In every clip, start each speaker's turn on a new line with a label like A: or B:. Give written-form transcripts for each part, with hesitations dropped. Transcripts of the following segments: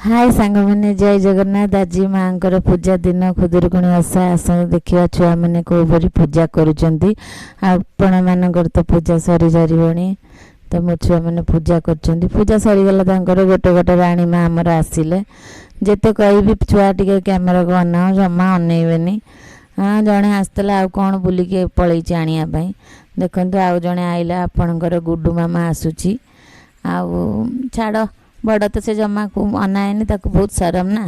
A: ହାଏ ସାଙ୍ଗମାନେ, ଜୟ ଜଗନ୍ନାଥ। ଆଜି ମାଆଙ୍କର ପୂଜା ଦିନ, ଖୁଦୁରୁକୁଣୀ ଓଷା। ଆସନ୍ତୁ ଦେଖିବା ଛୁଆମାନେ କୋଉପରି ପୂଜା କରୁଛନ୍ତି। ଆପଣମାନଙ୍କର ତ ପୂଜା ସରିସାରିବଣି, ତ ମୋ ଛୁଆମାନେ ପୂଜା କରୁଛନ୍ତି। ପୂଜା ସରିଗଲା ତାଙ୍କର। ଗୋଟେ ଗୋଟେ ରାଣୀ ମା ଆମର ଆସିଲେ। ଯେତେ କହିବି ଛୁଆ ଟିକେ କ୍ୟାମେରାକୁ ଅନାଅ, ଜମା ଅନେଇବେନି। ହଁ, ଜଣେ ଆସିଥିଲା ଆଉ କ'ଣ ବୁଲିକି ପଳେଇଛି ଆଣିବା ପାଇଁ। ଦେଖନ୍ତୁ, ଆଉ ଜଣେ ଆଇଲା, ଆପଣଙ୍କର ଗୁଡୁ ମାମା ଆସୁଛି। ଆଉ ଛାଡ଼, ବଡ଼ ତ ସେ ଜମା ଅନାଏନି, ତାକୁ ବହୁତ ସରମ ନା।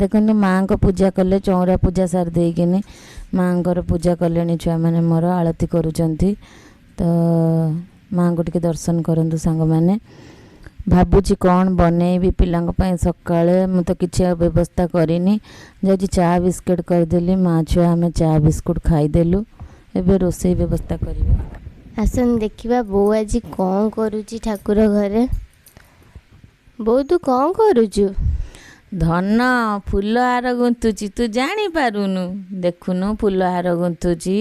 A: ଦେଖନ୍ତୁ, ମାଆଙ୍କ ପୂଜା କଲେ, ଚଉଁରା ପୂଜା ସାରି ଦେଇକିନି ମାଆଙ୍କର ପୂଜା କଲେଣି ଛୁଆମାନେ ମୋର, ଆଳତି କରୁଛନ୍ତି। ତ ମାଆଙ୍କୁ ଟିକେ ଦର୍ଶନ କରନ୍ତୁ ସାଙ୍ଗମାନେ। ଭାବୁଛି କ'ଣ ବନେଇବି ପିଲାଙ୍କ ପାଇଁ ସକାଳେ। ମୁଁ ତ କିଛି ଆଉ ବ୍ୟବସ୍ଥା କରିନି। ଯାଉଛି ଚା ବିସ୍କୁଟ୍ କରିଦେଲି, ମା ଛୁଆ ଆମେ ଚା ବିସ୍କୁଟ୍ ଖାଇଦେଲୁ। ଏବେ ରୋଷେଇ ବ୍ୟବସ୍ଥା କରିବା।
B: ଆସନ୍ତୁ ଦେଖିବା ବୋଉ ଆଜି କ'ଣ କରୁଛି ଠାକୁର ଘରେ। ବୋଉ, ତୁ କ'ଣ କରୁଛୁ?
A: ଧନ, ଫୁଲ ହାର ଗୁନ୍ଥୁଛି, ତୁ ଜାଣିପାରୁନୁ। ଦେଖୁନୁ, ଫୁଲ ହାର ଗୁନ୍ଥୁଛି।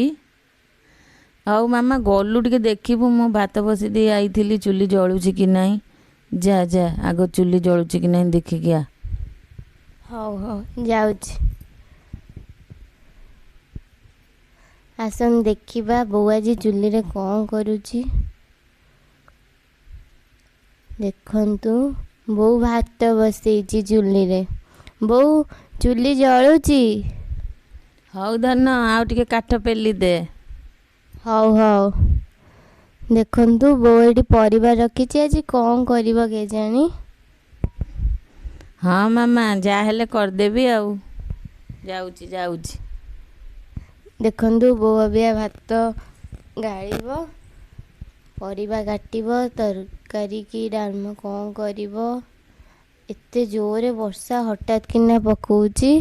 A: ହଉ ମାମା, ଗଲୁ ଟିକେ ଦେଖିବୁ, ମୁଁ ଭାତ ବସି ଦେଇ ଆଇଥିଲି, ଚୁଲି ଜଳୁଛି କି ନାହିଁ। ଯା ଯା, ଆଗ ଚୁଲି ଜଳୁଛି କି ନାହିଁ ଦେଖିକି ଆ।
B: ହଉ ହଉ, ଯାଉଛି। ଆସନ୍ତୁ ଦେଖିବା ବୋଉ ଆଜି ଚୁଲିରେ କ'ଣ କରୁଛି। ଦେଖନ୍ତୁ, ବୋଉ ଭାତ ବସେଇଛି ଚୁଲିରେ। ବୋଉ, ଚୁଲି ଜଳୁଛି।
A: ହଉ ଧନ, ଆଉ ଟିକେ କାଠ ପେଲି ଦେ।
B: ହଉ ହଉ। ଦେଖନ୍ତୁ, ବୋଉ ଏଠି ପରିବା ରଖିଛି, ଆଜି କ'ଣ କରିବ କେଜାଣି।
A: ହଁ ମାମା, ଯାହା ହେଲେ କରିଦେବି ଆଉ। ଯାଉଛି ଯାଉଛି।
B: ଦେଖନ୍ତୁ, ବୋଉ ଅବିକା ଭାତ ଗାଳିବ, ପରିବା କାଟିବ, ତରକାରୀ କି ଡାଲମା କ'ଣ କରିବ। ଏତେ ଜୋରରେ ବର୍ଷା ହଠାତ୍ କିନା ପକଉଛି।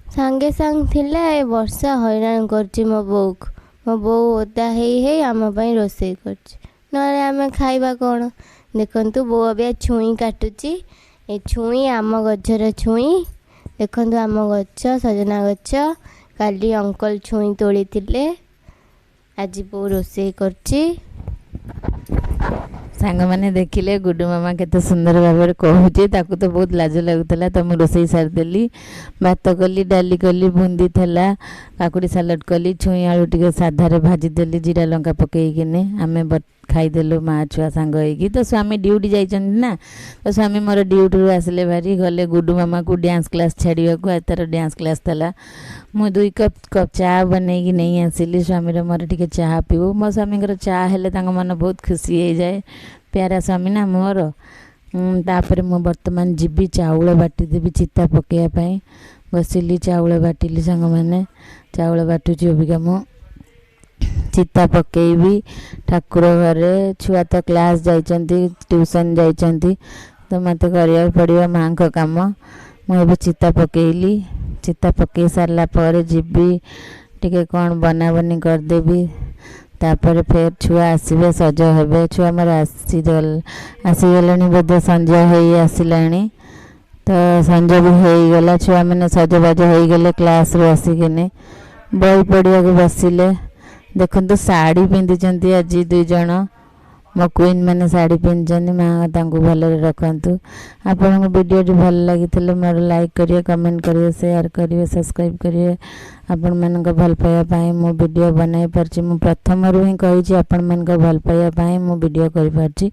B: ସାଙ୍ଗେ ସାଙ୍ଗେ ଥିଲା, ଏ ବର୍ଷା ହଇରାଣ କରୁଛି ମୋ ବୋଉକୁ। ମୋ ବୋଉ ଓଦା ହେଇ ହେଇ ଆମ ପାଇଁ ରୋଷେଇ କରୁଛି, ନହେଲେ ଆମେ ଖାଇବା କ'ଣ? ଦେଖନ୍ତୁ, ବୋଉ ଅବିକା ଛୁଇଁ କାଟୁଛି। ଏ ଛୁଇଁ ଆମ ଗଛର ଛୁଇଁ। ଦେଖନ୍ତୁ, ଆମ ଗଛ ସଜନା ଗଛ, କାଲି ଅଙ୍କଲ ଛୁଇଁ ତୋଳିଥିଲେ। ଆଜି ବୋଉ ରୋଷେଇ କରୁଛି।
A: ସାଙ୍ଗମାନେ ଦେଖିଲେ, ଗୁଡୁ ମାମା କେତେ ସୁନ୍ଦର ଭାବରେ କହୁଛି। ତାକୁ ତ ବହୁତ ଲାଜ ଲାଗୁଥିଲା। ତ ମୁଁ ରୋଷେଇ ସାରିଦେଲି, ଭାତ କଲି, ଡାଲି କଲି, ବୁନ୍ଦି ଥିଲା, କାକୁଡ଼ି ସାଲାଡ଼ କଲି, ଛୁଇଁ ଆଳୁ ଟିକେ ସାଧାରେ ଭାଜିଦେଲି ଜିରା ଲଙ୍କା ପକେଇକିନି। ଆମେ ଖାଇଦେଲୁ ମା ଛୁଆ ସାଙ୍ଗ ହେଇକି। ତ ସ୍ୱାମୀ ଡ୍ୟୁଟି ଯାଇଛନ୍ତି ନା, ତ ସ୍ୱାମୀ ମୋର ଡ୍ୟୁଟିରୁ ଆସିଲେ ଭାରି, ଗଲେ ଗୁଡୁ ମାମାକୁ ଡ୍ୟାନ୍ସ କ୍ଲାସ୍ ଛାଡ଼ିବାକୁ। ଆଜି ତାର ଡ୍ୟାନ୍ସ କ୍ଲାସ୍ ଥିଲା। ମୁଁ 2 କପ୍ କପ୍ ଚା ବନେଇକି ନେଇ ଆସିଲି। ସ୍ୱାମୀର ମୋର ଟିକେ ଚାହା ପିଉ। ମୋ ସ୍ୱାମୀଙ୍କର ଚା ହେଲେ ତାଙ୍କ ମନ ବହୁତ ଖୁସି ହେଇଯାଏ। ପ୍ୟାରା ସ୍ୱାମୀ ନା ମୋର। ତାପରେ ମୁଁ ବର୍ତ୍ତମାନ ଯିବି ଚାଉଳ ବାଟିଦେବି ଚିତା ପକେଇବା ପାଇଁ। ବସିଲି, ଚାଉଳ ବାଟିଲି ସାଙ୍ଗମାନେ। ଚାଉଳ ବାଟୁଛି ଅବିକା ମୁଁ, ଚିତା ପକେଇବି ଠାକୁର ଘରେ। ଛୁଆ ତ କ୍ଲାସ୍ ଯାଇଛନ୍ତି, ଟ୍ୟୁସନ୍ ଯାଇଛନ୍ତି, ତ ମୋତେ କରିବାକୁ ପଡ଼ିବ ମାଆଙ୍କ କାମ। ମୁଁ ଏବେ ଚିତା ପକେଇଲି। ଚିତା ପକେଇ ସାରିଲା ପରେ ଯିବି ଟିକେ କ'ଣ ବନାବନି କରିଦେବି। ତାପରେ ଫେର ଛୁଆ ଆସିବେ, ସଜ ହେବେ। ଛୁଆ ମୋର ଆସିଗଲେଣି ବୋଧେ, ସଞ୍ଜ ହେଇ ଆସିଲାଣି। ତ ସଞ୍ଜ ବି ହେଇଗଲା। ଛୁଆମାନେ ସଜବାଜ ହେଇଗଲେ, କ୍ଲାସ୍ରୁ ଆସିକିନି ବହି ପଢ଼ିବାକୁ ବସିଲେ। ଦେଖନ୍ତୁ, ଶାଢ଼ୀ ପିନ୍ଧିଛନ୍ତି ଆଜି ଦୁଇ ଜଣ। ମୋ କୁଇନ୍ ମାନେ ଶାଢ଼ୀ ପିନ୍ଧିଛନ୍ତି। ମା ତାଙ୍କୁ ଭଲରେ ରଖନ୍ତୁ। ଆପଣଙ୍କୁ ଭିଡ଼ିଓଟି ଭଲ ଲାଗିଥିଲେ ମୋର ଲାଇକ୍ କରିବେ, କମେଣ୍ଟ କରିବେ, ସେୟାର କରିବେ, ସବସ୍କ୍ରାଇବ୍ କରିବେ। ଆପଣମାନଙ୍କ ଭଲ ପାଇବା ପାଇଁ ମୁଁ ଭିଡ଼ିଓ ବନାଇ ପାରୁଛି। ମୁଁ ପ୍ରଥମରୁ ହିଁ କହିଛି, ଆପଣମାନଙ୍କ ଭଲ ପାଇବା ପାଇଁ ମୁଁ ଭିଡ଼ିଓ କରିପାରୁଛି।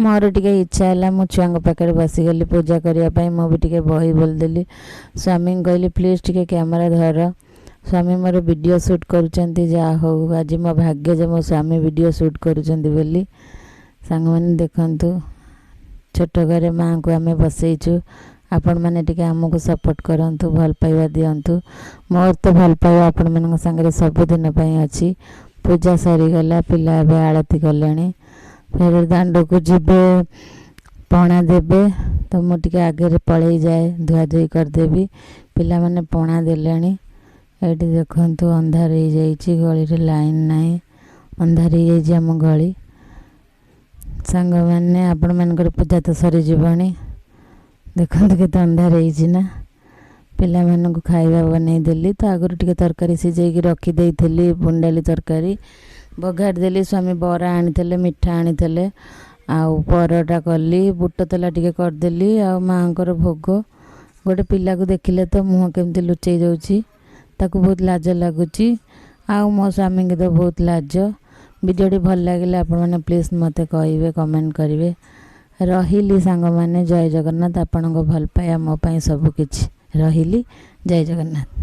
A: ମୋର ଟିକେ ଇଚ୍ଛା ହେଲା, ମୁଁ ଛୁଆଙ୍କ ପାଖରେ ବସିଗଲି ପୂଜା କରିବା ପାଇଁ। ମୁଁ ବି ଟିକେ ବହି ବୋଲିଦେଲି। ସ୍ୱାମୀଙ୍କୁ କହିଲି, ପ୍ଲିଜ୍ ଟିକେ କ୍ୟାମେରା ଧର। ସ୍ୱାମୀ ମୋର ଭିଡ଼ିଓ ସୁଟ୍ କରୁଛନ୍ତି। ଯାହା ହଉ, ଆଜି ମୋ ଭାଗ୍ୟ ଯେ ମୋ ସ୍ୱାମୀ ଭିଡ଼ିଓ ସୁଟ୍ କରୁଛନ୍ତି ବୋଲି। ସାଙ୍ଗମାନେ ଦେଖନ୍ତୁ, ଛୋଟ ଘରେ ମାଆଙ୍କୁ ଆମେ ବସେଇଛୁ। ଆପଣମାନେ ଟିକେ ଆମକୁ ସପୋର୍ଟ କରନ୍ତୁ, ଭଲ ପାଇବା ଦିଅନ୍ତୁ। ମୋର ତ ଭଲ ପାଇବା ଆପଣମାନଙ୍କ ସାଙ୍ଗରେ ସବୁଦିନ ପାଇଁ ଅଛି। ପୂଜା ସରିଗଲା, ପିଲା ଏବେ ଆଳତି କଲେଣି, ଫେର ଦାଣ୍ଡକୁ ଯିବେ, ପଣା ଦେବେ। ତ ମୁଁ ଟିକେ ଆଗରେ ପଳେଇ ଯାଏ, ଧୁଆଧୁଇ କରିଦେବି। ପିଲାମାନେ ପଣା ଦେଲେଣି। ଏଇଠି ଦେଖନ୍ତୁ, ଅନ୍ଧାର ହେଇଯାଇଛି, ଗଳିରେ ଲାଇନ୍ ନାହିଁ, ଅନ୍ଧାର ହେଇଯାଇଛି ଆମ ଗଳି। ସାଙ୍ଗମାନେ, ଆପଣମାନଙ୍କର ପୂଜା ତ ସରିଯିବଣି। ଦେଖନ୍ତୁ କେତେ ଅନ୍ଧାର ହେଇଛି ନା। ପିଲାମାନଙ୍କୁ ଖାଇବା ବନେଇଦେଲି। ତ ଆଗରୁ ଟିକେ ତରକାରୀ ସିଝେଇକି ରଖିଦେଇଥିଲି, ବୁଣ୍ଡାଲି ତରକାରୀ ବଘାରି ଦେଲି। ସ୍ୱାମୀ ବରା ଆଣିଥିଲେ, ମିଠା ଆଣିଥିଲେ, ଆଉ ପରଟା କଲି, ବୁଟ ତେଲା ଟିକେ କରିଦେଲି, ଆଉ ମାଆଙ୍କର ଭୋଗ। ଗୋଟେ ପିଲାକୁ ଦେଖିଲେ ତ ମୁହଁ କେମିତି ଲୁଚେଇ ଯାଉଛି, ତାକୁ ବହୁତ ଲାଜ ଲାଗୁଛି, ଆଉ ମୋ ସ୍ୱାମୀଙ୍କୁ ତ ବହୁତ ଲାଜ। ଭିଡ଼ିଓଟି ଭଲ ଲାଗିଲେ ଆପଣମାନେ ପ୍ଲିଜ୍ ମୋତେ କହିବେ, କମେଣ୍ଟ କରିବେ। ରହିଲି ସାଙ୍ଗମାନେ, ଜୟ ଜଗନ୍ନାଥ। ଆପଣଙ୍କ ଭଲ ପାଇବା ମୋ ପାଇଁ ସବୁକିଛି। ରହିଲି, ଜୟ ଜଗନ୍ନାଥ।